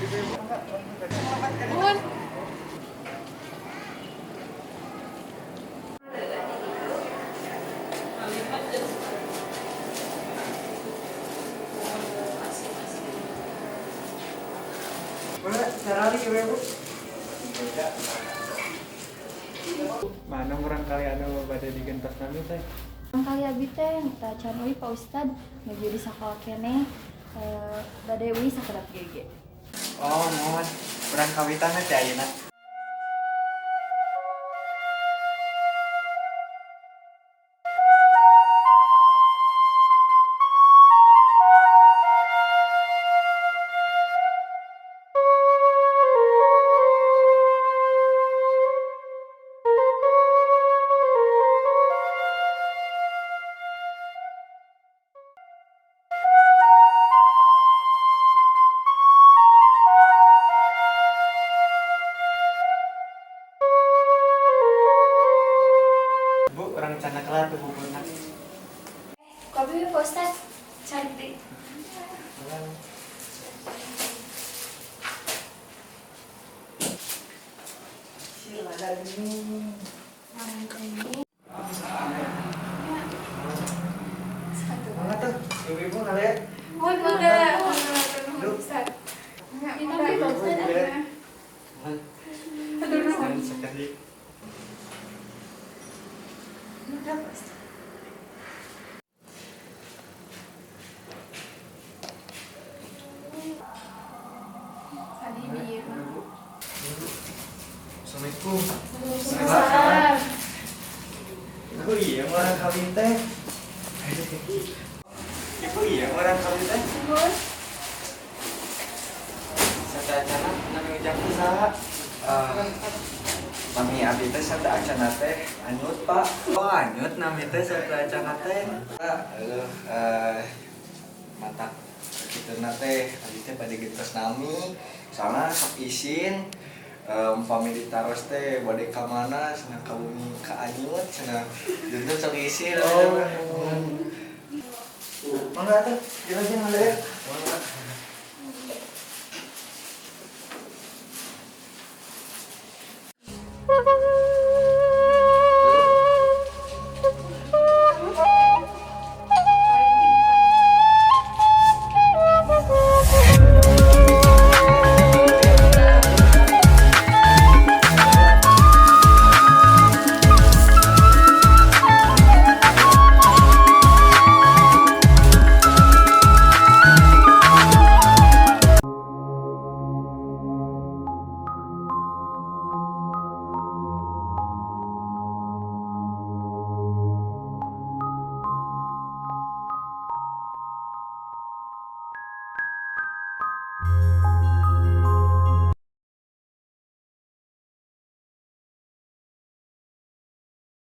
Nuhun. Boleh sarari ibu-ibu. Mana murangkalih anu bade digentos nami teh? Kali abi teh tacan uih, Pak Ustad, nuju di sakola keneh, bade uih sakedap ge. Oh, muhun. Urang kawitan teh ayeuna. Bu, urang candak lah tuh buburna. Ku abi Pak Ustad, cantik. Sila ini. Ini. Mana tuh? Ibu-ibu ngaliat. Muhun, mangga. Nuhun, Ustad. Ditampi, Pak Ustad. Hatur nuhun. Sekali. Mangga, Pak Ustad. Sani bieu mah. Ibu. Assalamualaikum. Waalaikumsalam. Ibu iya murangkalih teh. Ibu iya murangkalih teh. Nuhun. Sateuacanna nami ujang teh saha? Nami abi teh sateuacanna teh Anyut, Pak. Oh, Anyut nami teh sateuacanna teh. Halo, matak kitu teh abi teh bade gentos nami, soalna sok isin, umpami ditaros teh bade ka mana cenah, ka bumi ka Anyut cenah, janten sok isin. Oh. Mangga tuh, jelasin ngaliat. Mangga.